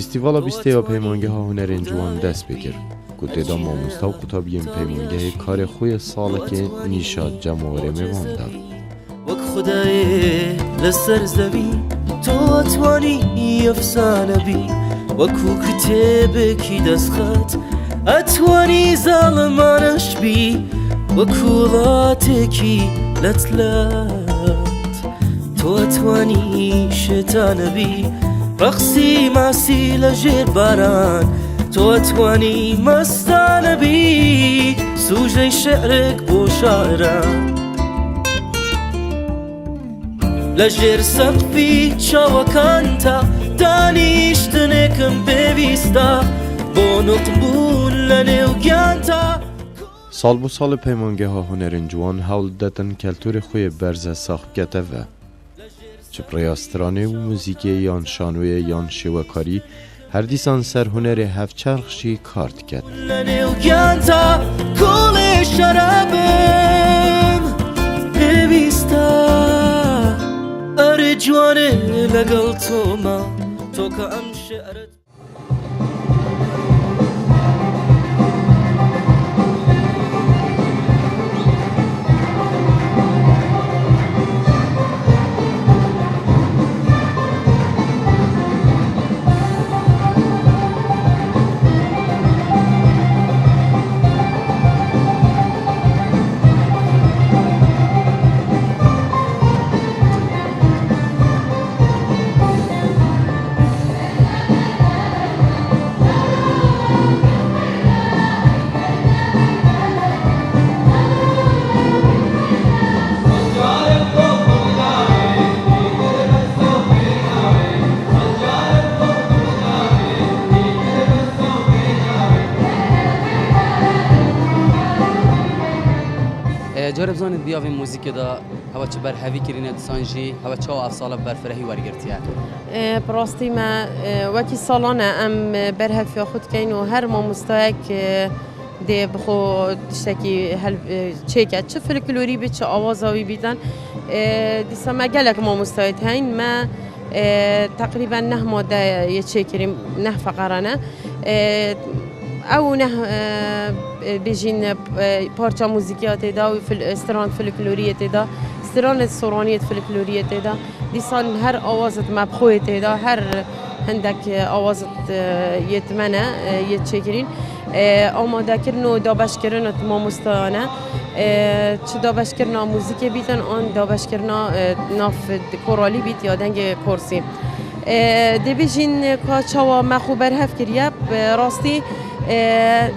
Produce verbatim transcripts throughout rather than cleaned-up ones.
Festîvala bîstê ya Peymangeha Hunerên Ciwan dest pê kir, ku tê de mamosta û qutabiyên peymangehê karê xwe yê salekê nîşa cemawerê mêvan da. Wek Xwedayê li ser zevî, to etwanî efsane bî, wekû kitêbekî destxet, etwanî zalimaniş bî, wekû welatêkî letlet. To etwanî şêtane bî, reqsî masî li jêr baran. To etwanî mestane bî, sûcê şi'rek bo şairan. Li jêr seqfî çawekan ta, danîştinêk in pêwîst a, bo nutqbûn li nêv giyan ta. Sal bo salê Peymangeha Hunerên Ciwan hewl didetin keltûrê xwe yê berze sax bikete ve. Çi bi rêya stranê û muzîkê yan şanoyê yan şêwekarî, her dîsan ser hunerê hevçerx jî kar diket. Li nêv giyan ta kolê şerabin pêwîst e. Erê ciwanê, legel to me, to ke em şi'ret. E, carê bizanît, di ya vê muzîkê de hewa çi berhevî kirîne, disan jî hewa çawa ev sala bi berfirehî wergirtiye? E, bi rastî me, e, wekî salan e em, e, berheviya xwe dikeyn û her mamostayek, e, dê bi xwe tiştekî hel, e, çêke. Çi folklorî bî, çi awaza wî bîtin. E, dîsa me gelek mamostayê heyn. Me, e, teqrîben neh made yê çêkirî, neh feqere ne. E, ew neh, e, e, bêjîn, e, parça muzîkiya tê de û fil-, e, stran folkloriyê tê de, stranê soraniyê folkloriyê tê de. Dîsan her awazet me bi xwe yê tê de, her hindek awazet, e, yê di me ne, e, yê çêkirîn. E, amadekirin û dabeşkirin di mamostayan e. E, çi dabeşkirina muzîkê bîtin, an dabeşkirina, e, nav koralî bît ya dengê korsî. E, dê bêjîn ka çawa me xwe berhev kiriye, bi rastî, e,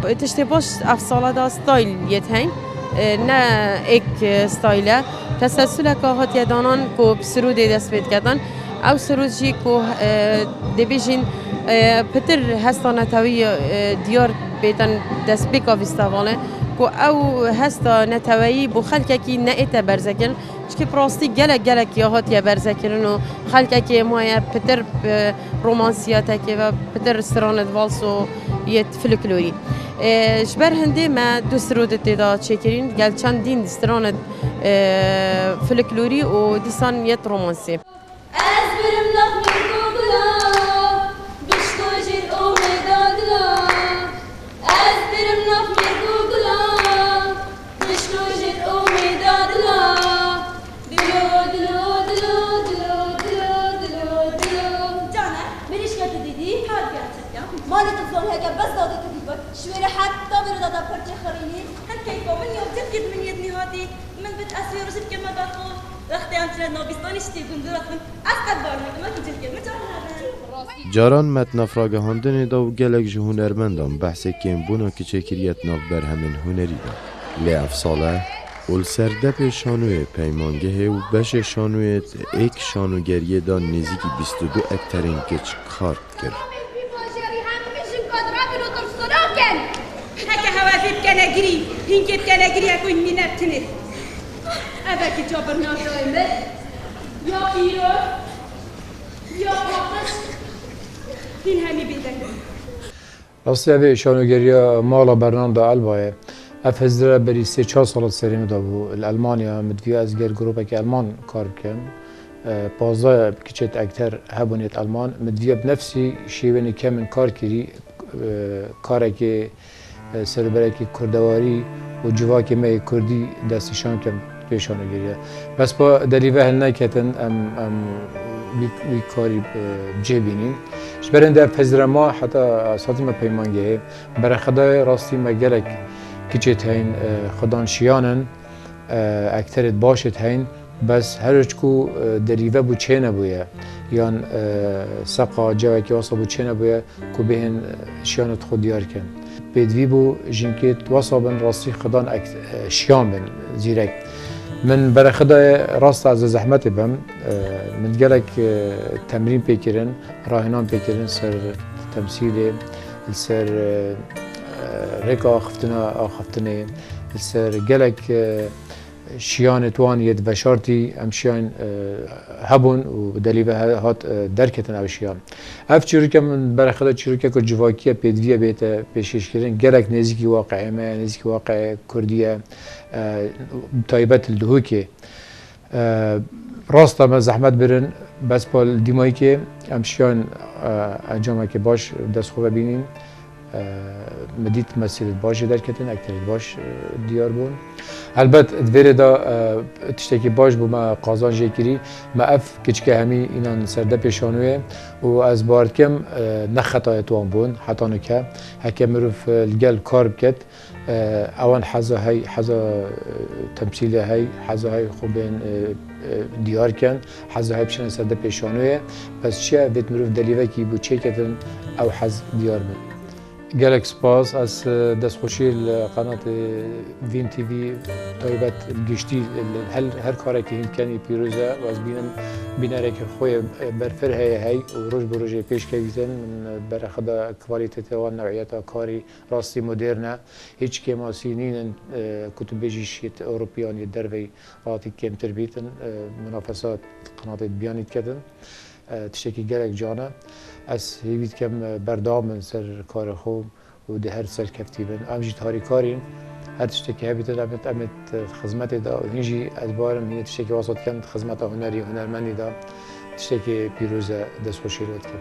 tiştê baş ev sala da style yê heyn, e, ne êk, e, style e. Teselsuleka hatiye danan ku bi sirûdê dest pê diketin. Ew sirûd jî ku, e, dê bêjîn, e, pitir hesta netewî, e, diyar bêtin destpêka festîvalê, ku ew hesta neteweyî bo xelkekî neête berzekirin. Çikî bi rastî gelek, gelek ya hatiye berzekirin û xelkekê maye pitir, e, romansiya tê kê ve, pitir stranê vals û yê folklorî. E, ji ber hindê me du sirûd tê de çêkirîn, gel çendîn stranê, e, folklorî û dîsan yê romansî. Ez birim nav mêrg û gulan, bişko jêr omêda dilan. Ez birim nav mêrg û gulan, bişko jêr omêda dilan. Dilo, dilo, dilo, dilo, dilo, dilo, dilo, dilo. Cane, mirîşka tu dîdî? Her gerçekten. Malê tu zor heke bes dadê tu dî bik. Ji wê re heta wê re dada perçê xerînî. Hin keyfa min ya, cil kêt min yê dinî hatî. Min bit ez wê rojî dikeme ber xwe. Wextê em tine nabîstanî şitê gund diresin. Ez qet bar nakim, wekî cil kêt min car nabin. Caran me di nav ragihandinê de û gelek ji hunermendan behsê kêmbûna kiçêkiriyet nav berhemên hunerî de. Lê ev sale û li ser depê şanoyê peymangehê û beşê şanoyê di êk şanogeriyê de nêzîkî bîst û du ekterên kiç kar dikir. Heke hewe vê bikene girî, hînkê bikene girî, eko hîn mîne bi tinê. Evekî çabirna dayê min, ya pîro, ya paqij, hîn hemî bêdeng. Rastî ev ê şanogeriya mala Bernanda Elbayê. Ev hizre berî sê çar sala serê min de bû. Li Elmanya min divî ez gel grûpekî Elman kar bikim. E, pazdeh kiçêt ekter hebûnêt Elman, min diviya bi nefsî şêwênê kemin kar kirî, e, karekê, e, serûberekê kurdewarî û civakê me yê kurdî destnîşan kem pêşanê giriye. Bes pa delîve hilneketin, em, em wî, wî karî, e, cê bînîn. Ji berên de ev pezire ma heta ez hatime peymangehê. Berexedayê rastî me gelek kiçêt heyn, e, xudan şiyan in, e, ekterêt başêt heyn. Bes her ku, e, derîve bû çênebûye, yan, e, seqa cewekî wasa bû çênebûye ku bêhên, e, şiyanêt xwe diyar kin. Pêdivî bû jinkêt wasa bin rastî xidan ek-, e, şiyan bin zîrek. Min berexidayê rast ez li zehmetê bim. E, min gelek, e, temrîn pê kirin, rahênan pê kirin ser temsîlê, li ser, e, e, rêka axiftina, axiftinê, li ser gelek, e, şiyanê wan yê di veşartî, em şiyan, e, hebûn û delîve he-, hat, e, derketin ev şiyan. Ev çîroke min berexida çîrokek ku civakî ye, pêdivî ye bête pêşkêşkirin, gelek nêzîkî waqeyê me ye, nêzîkî waqeyê kurdî ye, e, taybet li Duhokê. E, rast e me zehmet birin, bes pa li dîmayîkê em şiyan, e, encamekê baş dest xwe ve bînîn. E, me dît mesîrêt baş jê derketin, ekterêt baş, e, diyar bûn. Helbet di vê rê de, e, tiştekî baş bû me qazanc jê kirî. Me ev kiçike hemî înan ser de pêşanûye û ez bawer dikim, e, ne xetayêt wan bûn heta nike. Heke mirov, e, li gel kar biket, e, ewan heza hey, heza, e, temsîlê hey, heza hey xwe bên, e, e, diyar ken, heza hey biçine ser de pêşanûye. Bes çiye vêt mirov delîvekî bû çêketin, ew hez diyar bin. Gelek spas. Ez, e, destxweşî li qenatê Vîn T V taybet giştî li her, her karekî hîn kenî pîroz e û ez bînim bînerekî xwe yê berfireh heye hey û roj bi rojê pêş kevîtin. Min berexida kwalîteta wan newiyeta karî rastî modern e. Hiç kêmasî nînin, e, ku tu bêjî şiyêt Ewropiyan yê derveyî hatî kêmtir bîtin, e, munafesa qenatê biyanî diketin. E, tiştekî gelek can e. Ez hêvî dikem, e, berdewam bin ser karê xwe û di her serkeftî bin. Em jî tarîkarîn. Her tiştekî hebîtin, em ê, em ê di xizmetê de û hîn jî ez bawerim hînê tiştekî wasa dikin di xizmeta hunerî, hunermendî de. Tiştekî pîroz e, destxweşî li we dikim.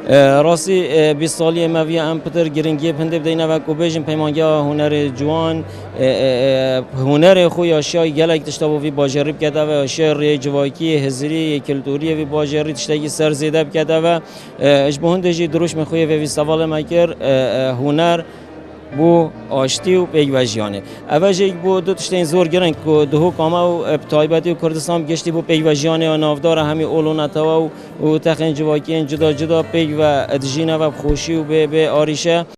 E, rastî, e, bîst saliyê me viya em pitir giringiyê bi hindê bideyne ve ku bêjin peymangeha hunerê ciwan, e, e, e, hunerê xwe ya şiyayî gelek tişta bo vî bajarî bikete ve, ya şiyayî rêyê civakiyê, hizirî, yê kulturî yê vî bajarî tiştekî ser zêde bikete ve. E, ji bo hindê jî dirûşmê xwe yê vê festîvalê me kir, e, e, huner bo aştî û pêkvejiyanê. Ev e jî bo du tiştên zor giring ku Duhok a me û, e, bi taybetî û Kurdistan bi giştî bo pêkvejiyanê ya navdar e, hemî ol û netewe û, û texên civakiyên cuda cuda pêk ve dijîne ve bi xweşî û bê, bê arîşe.